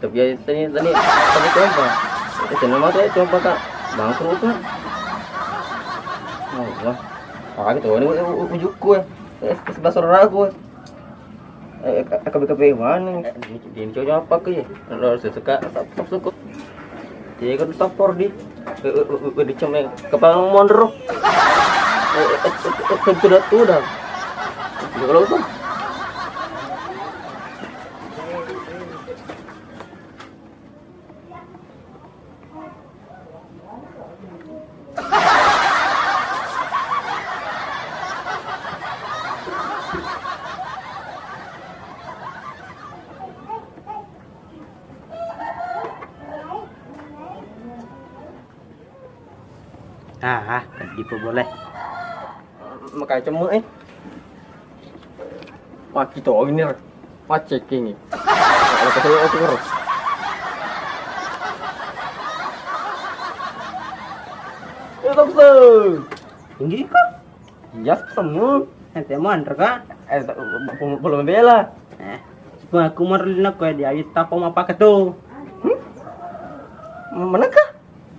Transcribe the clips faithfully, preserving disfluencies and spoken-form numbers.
Tapi ya, tadi, tadi, tadi coba. Eh, seneng mata ya coba, Kak. Bangkrut, Kak. Allah. Ah, gitu, ini u-, u-, ujukku, eh. Eh, sebelah saudaraku, eh. Eh, eh, eh, kabe-kabe mana? Eh, ini, ini cowok apa, Kak, ya? Lo sesuka, tap-, tap suku. Iya, kan tapor di. Eh, eh, eh, eh, di cemeng. Kepala mondro. Eh, eh, eh, eh, eh, tidak, tidak. Kalau tuh. Ah, ah, tadi pun boleh. Makai cemmu, eh. Wah, kita ini, Rak. Wah, ceking, eh. Kalau kesel aku terus. Eh, Thompson. Tinggi kah? Iya, ketemu. Ente mau antar kah? Eh, tak, belum, belum bela. Eh, aku mau rela kau dia, tapi mau pakai tuh. Hmm? Mana kah?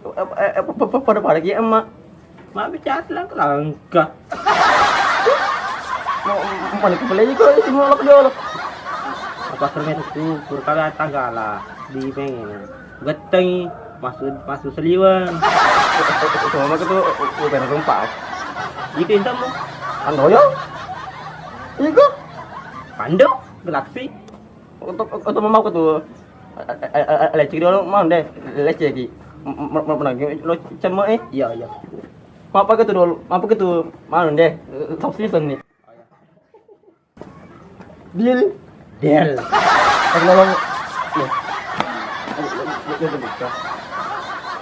Eh, eh, eh, pa-, pa-, pada-pada ki, Emak. Mak bicara langka-langka. Mau, mau, mana kepala juga, isi mulut dia, loh. Apa kerja itu, kurkala tagala, di pengen. Geteng, masuk, masuk seliwan. Itu mama itu, u-, u-, uber rumpak. Itu intamu. Ando yo? Iku? Pando, galaksi. Untuk, untuk mama aku tuh. Eh, eh, eh, eh, lecek dulu, mau deh. Lecek ki. M-, m-, m-, menang, lo cemma, eh. Iya, iya. Mau apa gitu dulu? Mau apa gitu? Mau deh. Top season nih. Deal. Deal. Aku nolong. Nih.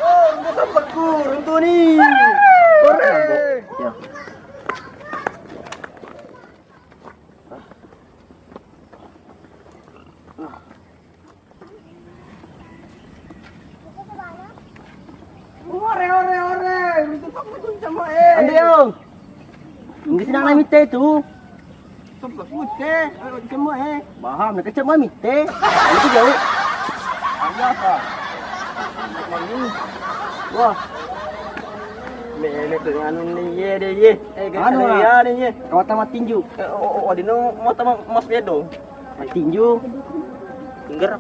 Oh, udah sampai kurung tuh nih. Ore. Ya. Ore, ore, ore, itu apa tuh sama, eh? Ande, Om. Nggak sedang lagi mitte itu. Apa tuh, eh? Cemma, eh. Paham, nak cemma mitte. Itu jauh. Ada apa? Wah. Nih, ini tuh anu nih, ye deh, ye. Eh, anu, ya deh, ye. Kawat sama tinju. Eh, oh, oh, oh, di no, mau sama Mas Bedo. Tinju. Tingger.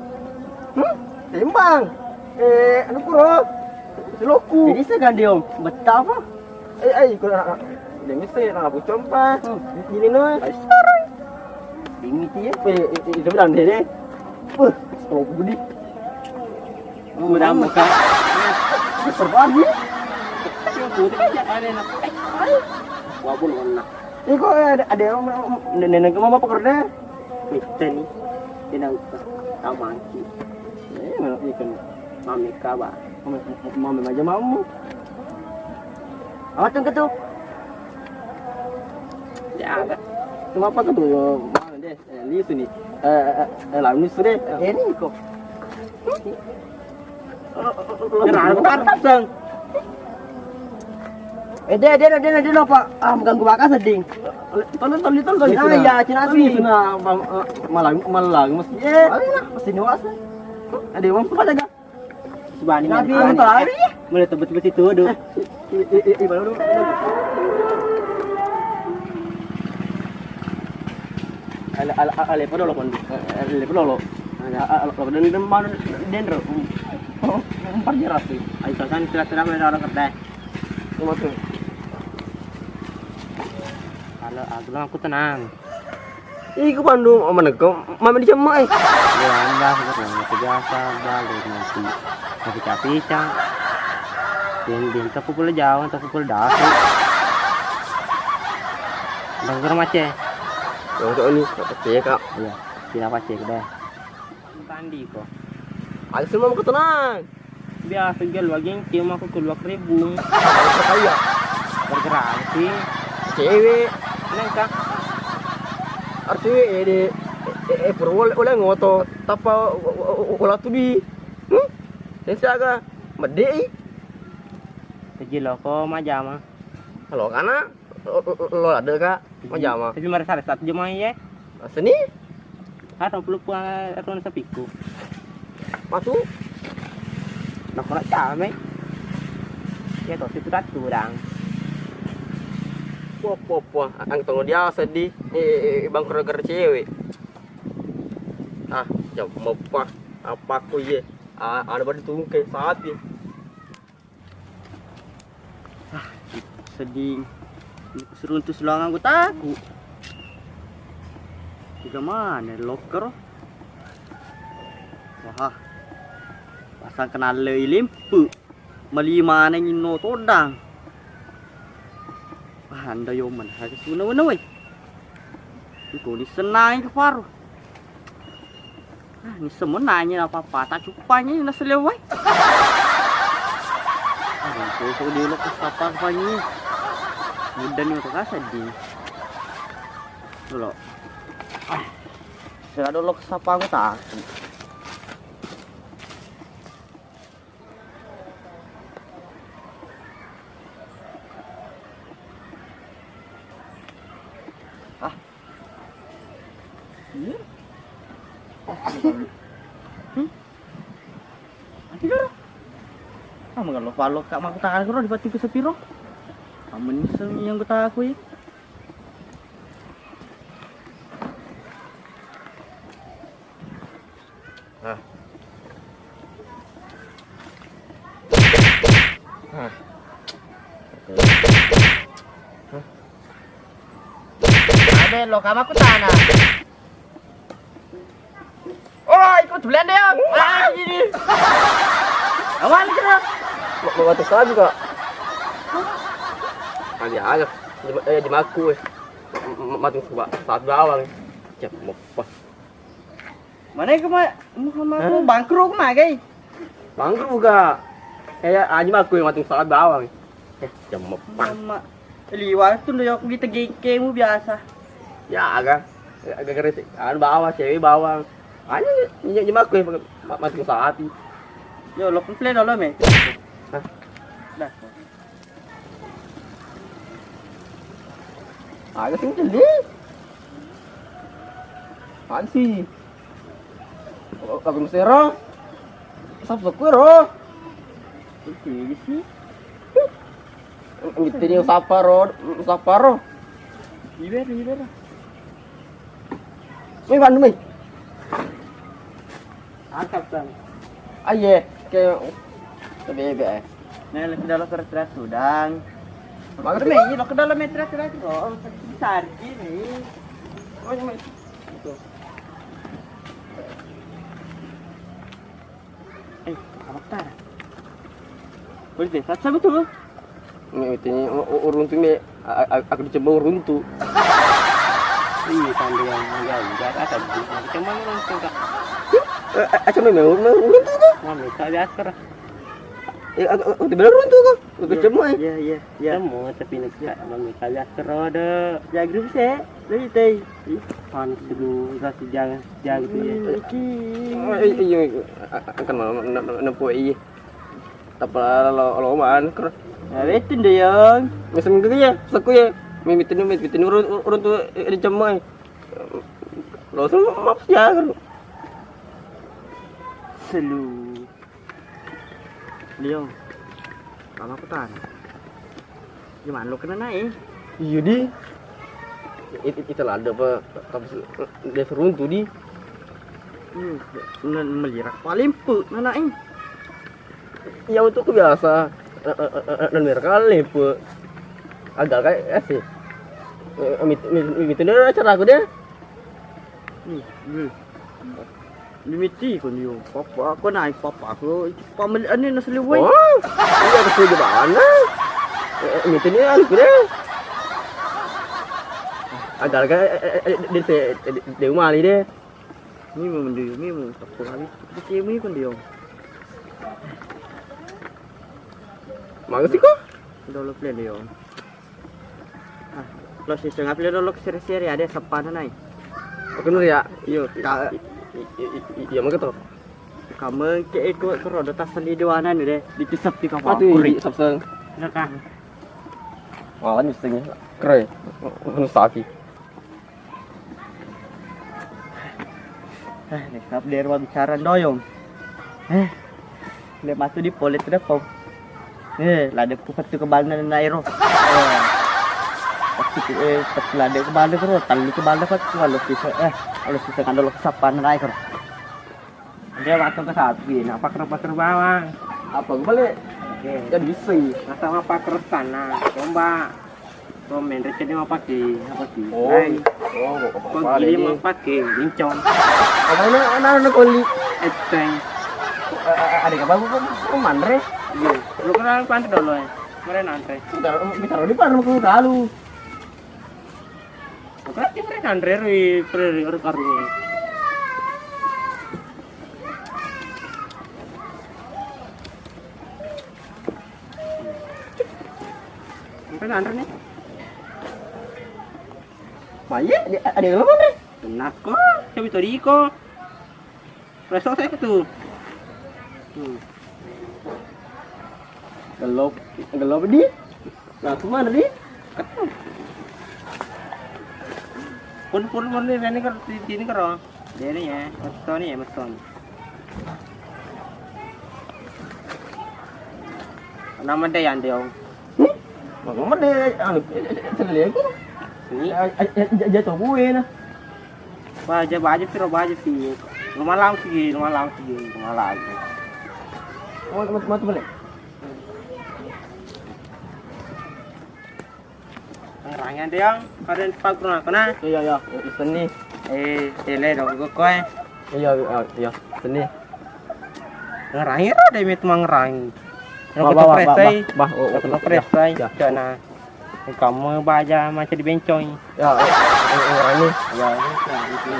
Hmm? Tembang. Eh, anu kuro. Seloku. Jadi saya ganti, Om. Betapa? Eh, eh, ikut anak. Dia mesti anak aku compa. Hmm. Ini no. Ai, sorry. Ini dia. Eh, eh, eh, itu bilang dia deh. Wah, seloku gede. Udah muka. Terbang dia. Putih aja, ada enak. Wabun warna. Iko, eh, ada, ada yang neneng ke mama pekerja. Mitte ni, tinang tamangki. Eh, mana ikan? Mami kaba. Mami, mami aja mamu. Apa tuh, ketu? Ya, ada. Kenapa ketu? Mana deh? Eh, lisu ni. Eh, eh, eh, lalu ni sudah. Eh, ini kok. Kenapa pantasang? Eh, dia, dia, dia, dia, dia, apa? Ah, mengganggu bakas, ding. Tolong, tolong, tolong, tolong. Nah, iya, cina sih. Nah, bang, eh, malang, malang, mesti. Eh, ayo lah, mesti dewasa. Ada uang apa jaga? Subhani, nabi, subhani. Mulai tebet-tebet itu, aduh. Eh, eh, eh, eh, baru dulu. Ale, ale, ale, padolo kondi. Eh, ale, padolo. Ada. A-, a-, a-, den, den, manu, den, ro. Empat jelas tuh. Ayo, kan, tira-tira, ada orang kerja. Cuma tuh. Kalau aku, aku tenang. Iku pandu, oh, manengko, mama dicemma, eh. Ya, anda, aku biasa, balik nanti. Tapi capi, cang. Den, den, tapi pula jauh, tapi pula dasu. Udah, kurang macet. Yang cok ini, tak percaya, Kak. Iya, tidak percaya, deh. Tandi ko. Ayo semua mau tenang. Biasa gel lagi cuma aku keluar ribu. Apa kaya? Bergerak sih. Cewek. Nengka. Harus cewek ya deh. Eh, eh, pura oleh, oleh ngoto. Tapa u-, u-, u-, ulah tubi. Hmm? Saya siaga. Medei. Kejil lo ko majama. Halo, kana? Lo, lo, lo ada, Kak? Majama. Tapi marasa-rasa aja main, ya. Seni? Harap lupa, eh, ron sapiku. Masuk. Nakko nak came. Ya toh situ tudang. Puah, puah, puah. Ang tong dia sedih. Eh, eh, eh, bang gara-gara cewek. Ah, jam empat. Apa aku ye? Ah, ada baru tungke sapi. Ah, sedih. Seruntu seluang anggotaku. Tiga mana locker? Wah, pasang kenal le limpu. Mali mana nyinno todang. Wah, anda yo mana harus guna-guna weh. Iko ni senang ke paru. Ah, ni semua nanya apa-apa, tak cupanya na selewai. Ah, itu so di lo ke sapa pagi. Mudah ni kok sedih. Dulu. Ah, sudah dulu ke sapa aku tak. Ah. Iya. Hmm? Ati karo? Ah, magallo-pallo ka makkutana karo dipattiku sepiro. Ammenisseng yang kutaku ya. Hah. Hah. Hah. Abe, lo kama ku tanah. Oh, ikut tulen deh, ya. Ah, ini. Awan kira. Mau, mau batu saja kok. Ada aja. Di, eh, di maku, eh. M-, m-, mati coba saat bawang. Cek, mau pas. Mana ke ma-, Muhammad? Hah? Bangkrut ke magai? Bangkrut buka. Kayak anjing aku yang mati saat bawang. Eh, jam empat. Mama. Liwat tuh udah aku kita gekemu biasa. Ya, agak. Agak gresik. Anu bawang, cewek bawang. Anjing, nyenyek jemaku yang ma-, mati saat. Yo, lo komplain dulu, me. Hah? Dah. Aga sing cedde. Aga sih. Lagu mesera. Sapa kue ro? Oke, sih. Gitu dia sapa ro, sapa ro. Iber, iber. Mai bandu mai. Angkat, Bang. Aye, ke bebe. Nah, lo kedala kerja sudang. Maksudnya? Ini lo kedala metra kerja kok. Besar gini. Oh, ini. Itu. Eh, apa tar? Boleh deh, satu betul. Ini, ini, uruntu ini, aku dicoba uruntu. Iya, sambil yang jauh, jauh, apa, cuman uruntu, Kak. Eh, eh, cuman uruntu, Kak. Mami, kak, biasa, Kak. Eh, aku, aku, aku bilang uruntu, Kak. Aku coba, eh. Iya, iya. Ya. Semua tapi nak cak bang kaya kerodo. Jaga sih, dari teh. Panas dulu, kasih jaga, jaga tuh ya. Iki. Oh, iya, iya, iya. Kan mau ne-, ne-, nempuh iya. Tapi lo, lo man, ker. Ya, betul deh, Yang. Mesem gitu ya, seku ya. Mimitin, mimitin urun, urun tuh, eh, di cemai. Lo semua maaf ya, ker. Selu. Liong, kama aku tanya. Gimana lo kena naik? Iya di. It-, it-, itu lah ada apa? Tapi se-, dia seruntu di. Hmm, men-, melirak paling pu, nana eh. Iya untuk aku biasa. Eh, eh, eh, eh, dan mereka lempe. Agak kayak eh sih. Eh, mit-, mit-, mit-, itu dia acara aku deh. Hmm, hmm. Limiti ko niyo, papa ko nai papa ko, pamali ane na selewai. Oh, iya, ke sini bana. Eh, eh, miti ni aku deh. Agak agak, eh, eh, eh, dia se-, eh, dia, dia umali deh. Ni mau mandi, ni mau tak kurang. Dia kemi ko dia. Makasih ko. Udah lo play dia. Ah, lo siseng apa lo seri-seri ada sepana nai. Oke nur ya. Iyo, ka-, i-, i-, i-, i-, iya maka to. Kamu ke iko kerodo tas seni dua nani deh, ditisap tiga apa? Patu di sapseng. Naka. Wah, ini sing kre. Ini sapi. Eh, nih, kap dia ruang bicara doyong. Eh, le matu di pole tu deppo. Eh, la deppo pettu ke balna na ero. Eh, pettu ke, eh, pettu la de ke balna kero, tallu ke balna pettu, allo sisa, eh, allo sisa kandolo ke sappa na ero. Dia waktu ke sapi, nak paker-paker bawang. Apa balik? Oke. Jadi bisa. Masa mau paker sana, coba. Komen, receh dia mau pakai, apa sih? Oh, Hai. Oh, kok Kok apa gini lagi? Mau pakai, bincong. Apa ini, anak-anak koli? Eceng. Eh, eh, eh, ada apa, apa, apa, apa, manre? Iya, lu kenal pantai dulu ya? Mereka nanti. Kita, kita di mana, mau kalu? Berarti mereka nanti, ri, ri, ri, ri, karung. Sampai nanti nih. Maye, ada, ada yang ngomong, Re? Tenako, coba tadi ko. Reso saya tu. Hmm. Gelop, gelop di. Nah, kemana di? Pun, pun, pun, ini kan, ini kan. Dene ya, mesto ni ya, mesto ni. Nama dia yang dia, Om? Hmm? Mama dia, anu, eh, eh, eh, selain aku. Ni? Eh, eh, eh, ja-, jatuh gue nah. Baja, baja, piro baja sih. Rumah lau sih, rumah lau sih, rumah lau. Oh, mat-, mat-, balik. Ngerangin dia, ada yang pakai rumah kena. Iya, iya, iya, seni. Eh, tele dong, gue kue. Iya, iya, iya, seni. Ngerangin ada yang itu ngerangin. Bah, bah, bah, bah, bah, oh, oh, iya, presai, iya. Cana. Kamu baja macam di bencong. Ya, eh, eh, ngerangin. Ya, ini.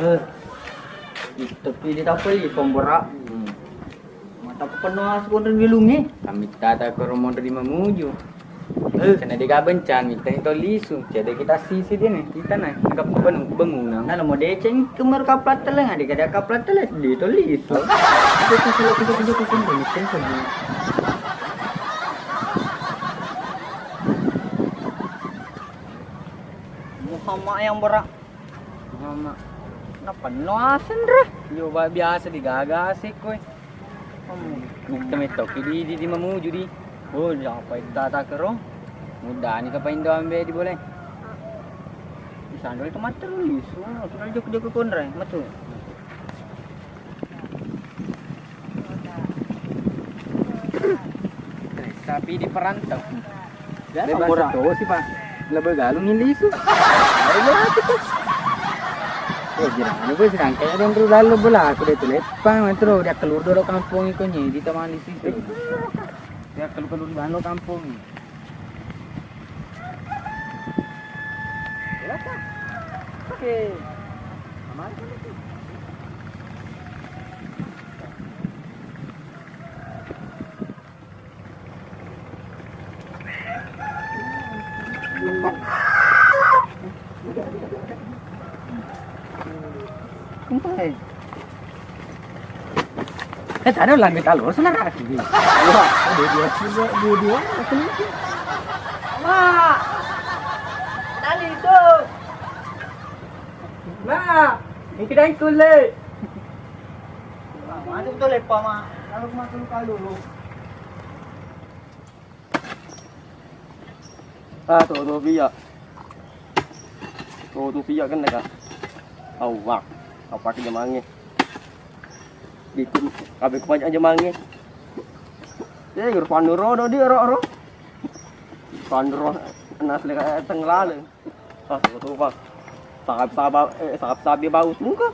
Eh, tapi di apa ini, pemberak? Hmm. Mata penuh asuk konro di lungi. Kami tata ke rumah di Mamuju. Eh. Karena dia gak bencana, kita itu lisu. Jadi kita sisi dia nih, kita nih, nggak bangun, bangunan. Nah, lo mau deceng, kemar kaplat teleng, ada kada kaplat teleng, di itu lisu. Itu tuh selalu kita kerja ke konten, itu saja. Muhammad yang berak. Mama. Nappa no aseng, Re? Yo, ba-, biasa digaga asik, kowe. Hmm. Mita metto ki di, di, di Mamuju di. Oh, apa itu tata kero? Mudani ka pa indo ambe di boleh. Di sandal itu mata lu lisu, sudah jok-jok konre, matu. Sapi di perantau. Biasa murah. Tosi, Pak. Lebih galung ini lisu. Ayo, berarti tuh. Oh, jirang. Anu, gue sedang kayak dong, dulu lalu bela aku deh tuh, Lepang, terus dia keluar dulu kampung itu, nyi, di taman di situ. Dia keluar-keluar di mana kampung? Oke. Aman kan itu? Kumpai. Eh, tadi ulang kita lurus, nah, kaki. Wah, dua, dua, dua, dua, dua, aku lupa. Mak, tadi itu. Mak, ini kita ikut, Le. Masuk tuh, Le, Pak, Mak. Kalau masuk luka dulu. Ah, tuh, tuh, Pia. Tuh, tuh, Pia kan, Kak. Awak. Apa ke jamange? Di kun-, kabe ku banyak jamange. Eh, guru pandu ro, do, di, ro, ro. Pandu ro, nas le, eh, tengelale. Ah, tuh, tuh, Pak. Sahab, sahab, eh, sahab, sabi bau tungka.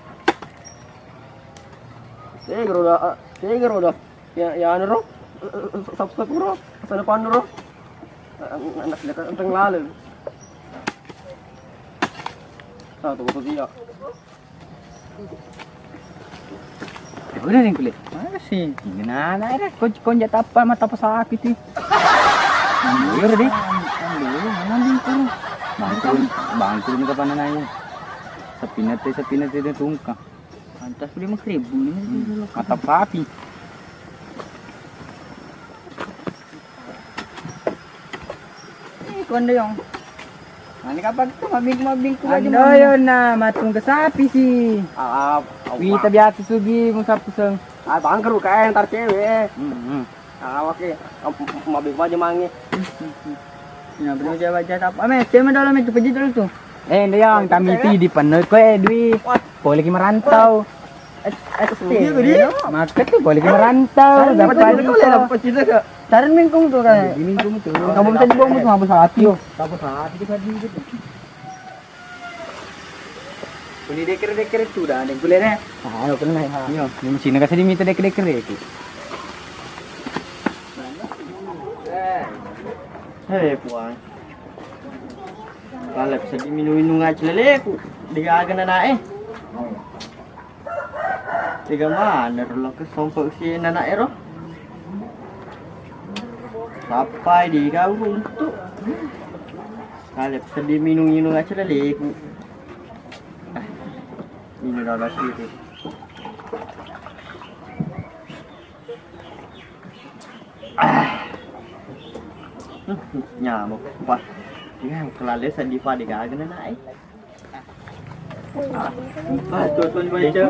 Eh, guru da, eh, guru da. Ya, ya, anu, ro. Eh, eh, eh, sap-, sap-, ro. Sana pandu, ro. Eh, anak dia kan teng laleng. Ah, tuh, tuh, dia. Ya udah nih, kulit. Mana sih? Gimana ya? Kau, kau jat apa? Mata apa sakit sih? Iya, udah deh. Bangkul, bangkul ini kapan nanya? Sepinat, sepinat itu tungkang. Pantas lima ribu ini. Hmm. Mata sapi. Eh, kuan deh, Yong. Mane kapang tu mabing-mabing ku baju. Ando yo na matung ke sapi si. Ah, ah, ah, Wita biasa sugi musapu seng. Ah, bangkrut kae ntar cewek. Hmm. Ah, oke. Mabing aja mangi. Ya, bener aja baca apa? Ame, cewek dalam itu pejit dulu tuh. Eh, ndang kami ti di penne ko, eh, dui. Wah. Pole ki merantau. Iya, tadi. Maka tu pole ki merantau, dapat itu. Tarin mingkung tu kan. Di mingkung tu. Kamu bisa dibawa mutu mabos hati. Yo, mabos hati kita di gitu. Ini dekere-dekere tu dah, ada gulene. Ah, ayo kena. Yo, ini mesin kasih diminta dekere-dekere tu. Hei, puang. Lalep seddi minung-minung aja leleku. Digaga nanae. Tega mana ro lo ke sompo si nanae ro. Sapai di kau untuk. Lalep seddi minung-minung aja leleku. Ah, minum dulu situ. Ah. Hmm, nyamuk. Wah. Iya, kelale sedih pada gagal nanae. Ah, tuh, tuh, baca.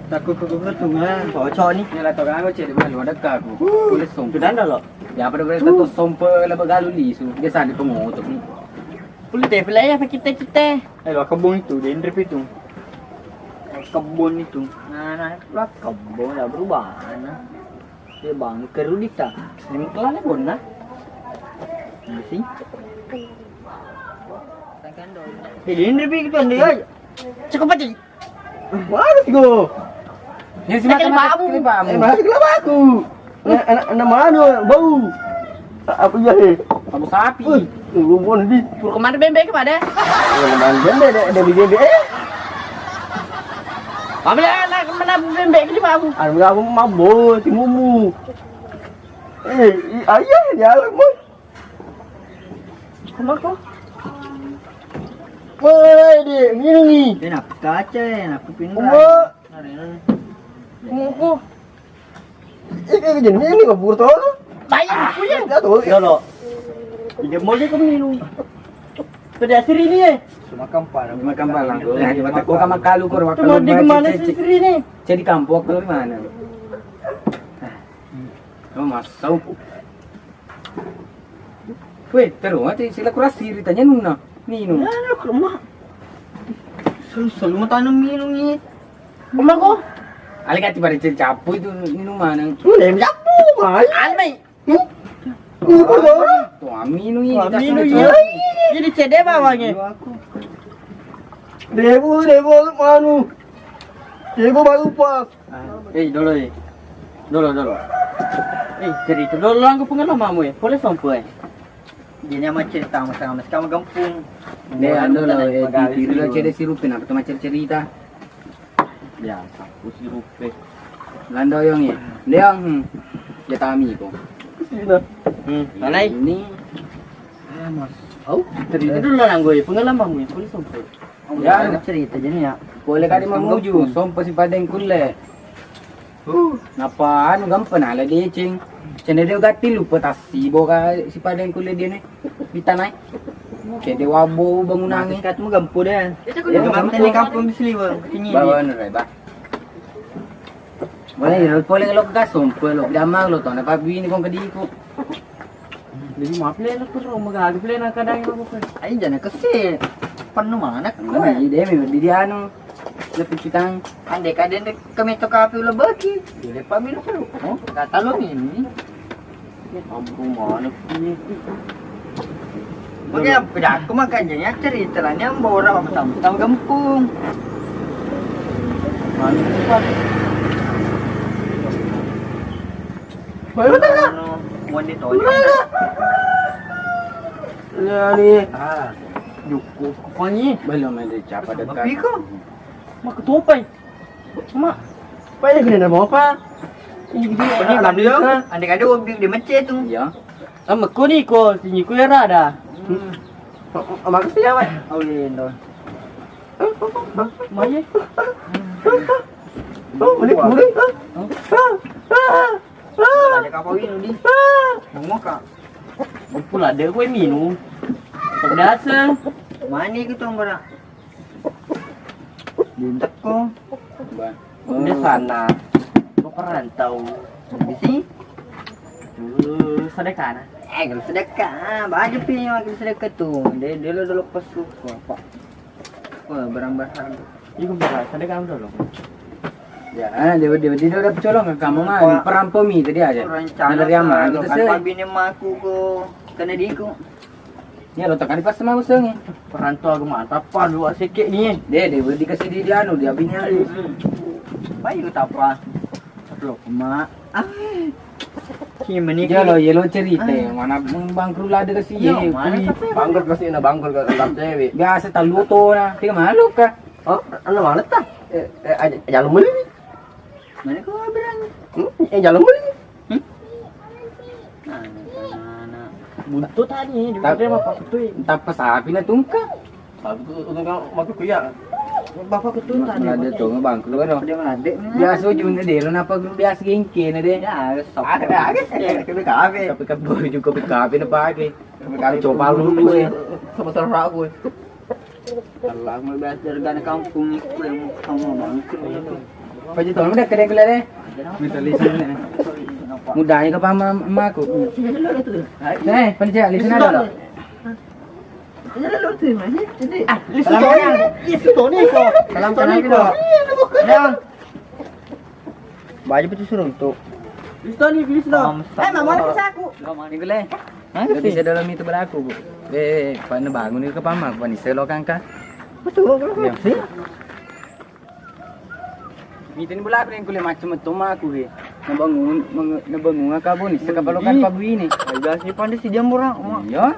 Takut ke gunung tuh, ah. Cocok nih. Ya, lah, tau kan, cek di mana, ada aku. Tulis sompo. Sudah ndak lo? Ya, pada berita tuh sompo, lah, begalu lisu. Biasa di pengotok nih. Kulit teh, pilih apa kita, kita? Eh, lo kebun itu, dendrip itu. Kebun itu. Nah, nah, lah, kebun, lah, berubah, nah. Iya, Bang, kerudita. Sering kelana gonna. Iya sih. Jadi ini lebih gitu, Andi, ya. Cukup aja. Bagus, go. Ya, si mata-mata kelipam. Eh, masuk kelapa aku. Anak, anak, anak mana, bau? Apa iya, eh? Kamu sapi. Wih, lu mau di. Pur kemana bembe kemana? Ya, kemana bembe, ada, ada di bembe, eh? Pamela anak mana bembe ke di babu? Anu, aku mabo, timumu. Eh, i-, ayah, ya, mau. Kemana kok? Woi, di, minum ni. Enak kaca, enak kuping. Kemana? Kemana kok? Iki, iki, ini, ini kabur to. Bayar, punya. Ya to, ya lo. Dia mau dia keminu. Pada asri ini, eh. Cuma kampar. Cuma kampar lah. Nah, di mata gua kamar kalu, kor, waktu mau di kemana sih, Sri, ini? Jadi kampung, kalau di mana? Oh, masuk. Weh, terus mati sila kurasi ceritanya nuna. Minum. Ya, ya, ke rumah. Selalu, selalu mau tanam minum ni. Rumah kok? Ale kati pada capu itu minuman. Udah capu, mai. Ale mai. Hmm? Ini kok baru? Tuh, aminu ini. Aminu, iya. Jadi cede bawangnya. Debu, debu, manu. Debu baru pas. Eh, dolo, eh. Dolo, dolo. Eh, cerita dolo, langgo pengalamanmu, eh. Boleh sampai, eh. Dia nyamang cerita sama, sama, sama gampung. Deh, anu lo, eh, di, di, lo cede sirupe, apa tu macam cerita? Biasa, aku sirupe. Landoyong, eh. Leong, hmm. Dia tami ko. Sini. Hmm, malai. Ini. Ah, Mas. Oh, cerita dulu lah, langgo, eh. Pengalamanmu, eh. Boleh sampai. Ya, cerita jadi ya. Boleh kali mamuju, sompa si padeng kulle. Uh, napa anu gampang ala deceng. Cende de gatti lupa tasi boka si padeng kulle dia ne. Ditanai. Cende wabo bangunange. Kat mu gampu deh. Ya, gampang. Tadi kampung di Seliwe, sini. Bawa anu, Rai, bah. Boleh, lo boleh lo gas sompa lo. Damang lo tona pabini kong kediku. Jadi maaf le, lo perlu magalu le, nak kadang lo kok. Ai jana kesi. Penuh mana kok? Ini dia memang di dia anu. Lepucutang. Ande kadende kami to kafe lo bagi. Dile pamilo perlu. Oh, kata lo ini. Ya ampun, mana ini? Bagi apa aku makanya cerita lah ni ambo orang apa tamu, tamu kampung. Mana? Baru tak? Anu, mau ditolak. Ya, ni. Ah. Juku. Apa ni? Belum ada siapa dekat. Tapi kok? Mak ketupai. Mak. Apa ya, gini nama apa? Ini gini, ini alhamdulillah. Andai kata ubi di masjid tu. Ya. Sama ku ni ko, sini ku era dah. Hmm. Makasih ya, Pak. Oh, iya, iya. Maye. Oh, boleh, boleh. Ada kapal ini, di. Mau ka? Pula ada gue minum. Dasar. Mani ke tu, Mbak. Dintekko. Ba. Di sana. Mau perantau. Di sini. Tuh, sedekah nah. Eh, kalau sedekah, ah, banyak pi yang makin sedekah tuh. Dia, dia lo dulu pas tuh, apa? Wah, barang-barang. Iku bara, sedekah dulu. Ya, dia, dia, dia udah pecolong ke kamu mah, perampomi tadi aja. Rencana dari aman, lo gitu kan sih. Pabine maku ko kena diku. Iya, lo tekan pas mau sengi. Perantau aku mantap, apa dua sikit nih. Deh, deh, udah dikasih di, di anu, di abinya. Baik, tak apa. Lo, Mak. Ah. Ki meni. Iya, lo, iya, lo cerita. Ah. Mana bangkrut lah ada kasih. Iya, mana tapi bangkrut kasih, nah, bangkrut ke tempat cewek. Biasa talu to, nah. Tiga malu kah? Oh, anu mana ta? Eh, eh, aja, jalan beli. Mana kau bilang? Hmm, eh, jalan beli. Hmm? Anak-anak. Buntut tadi, di Tap-, mana bapak itu? Tapa sapi na tungka. Bapak itu, itu kan waktu kuya. Bapak itu tadi. Ada tuh, bangkrut kan. Dia meladek. Biasa ujungnya deh, lo napa guru biasa gengke na deh. Ya, sok. Ada, ada. Kena kafe. Tapi kan boleh juga kafe na pakai. Kali coba lu, gue. Sama serah gue. Allah, mau bahas dari kampung itu yang sama bangkrut. Paji tolong deh, kedai gula deh. Minta lisin nih. Mudahnya ke pama emakku. Eh, paji lisin ada lo. Ah, lisin Tony. Lisin Tony kok. Salam kenal gitu. Ya. Baju putih seruntuk. Lisin Tony, lisin Tony. Eh, mama ada saku. Lo mau nih gule. Hah, bisa dalam itu belaku, Bu. Eh, eh, eh, Pak, ne bangun ke pama, Pak, ni selo kangka. Betul, betul. Ya. Mitani bolaku deng kulle macem metto maku he. Nabangun, menge-, nabangun ka boni, seka palokan pabu ini. Ai, biasa pande si jamur, ah, Mak. Iya.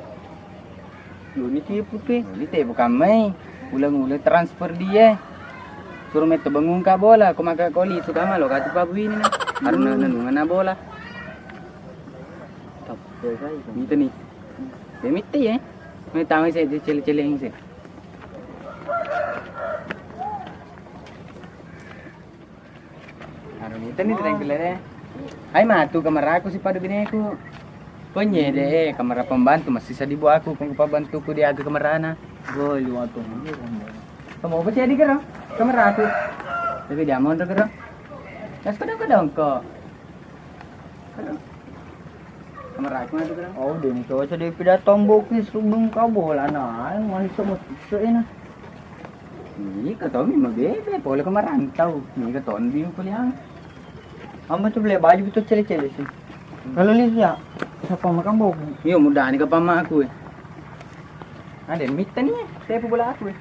Doni tipu te. Doni te bukan mai. Ulang-ulang transfer dia. Suruh metto bangun ka bola, ko maka koli suka malo ka tu pabu ini na. Karena nanungan na bola. Tapi saya itu. Mitani. Ya mitti ya. Mai tama saya cele-cele yang saya. Anu, mitani tereng kelere. Hai matu kamaraku si padu bineku. Penye de, kamera pembantu masih sadi buaku, kong pabantuku di aga kamerana. Boy, waktu. Kamu apa sih di kero? Kameraku. Tapi dia mau kero. Kas kedong-kedong kok. Kameraku matu kero. Oh, deni coba de pida tombok ni subung ka bola na, manisa mesti ena. Ni ka to mi mabebe, pole ko marantau. Ni ka to mi kuliah. Amma tu beli baju betul cele-cele sih. Kalau lihat ya, siapa makan bau? Iyo, mudah ni ka pamaku eh. Ada mita ni, saya pun bola aku eh.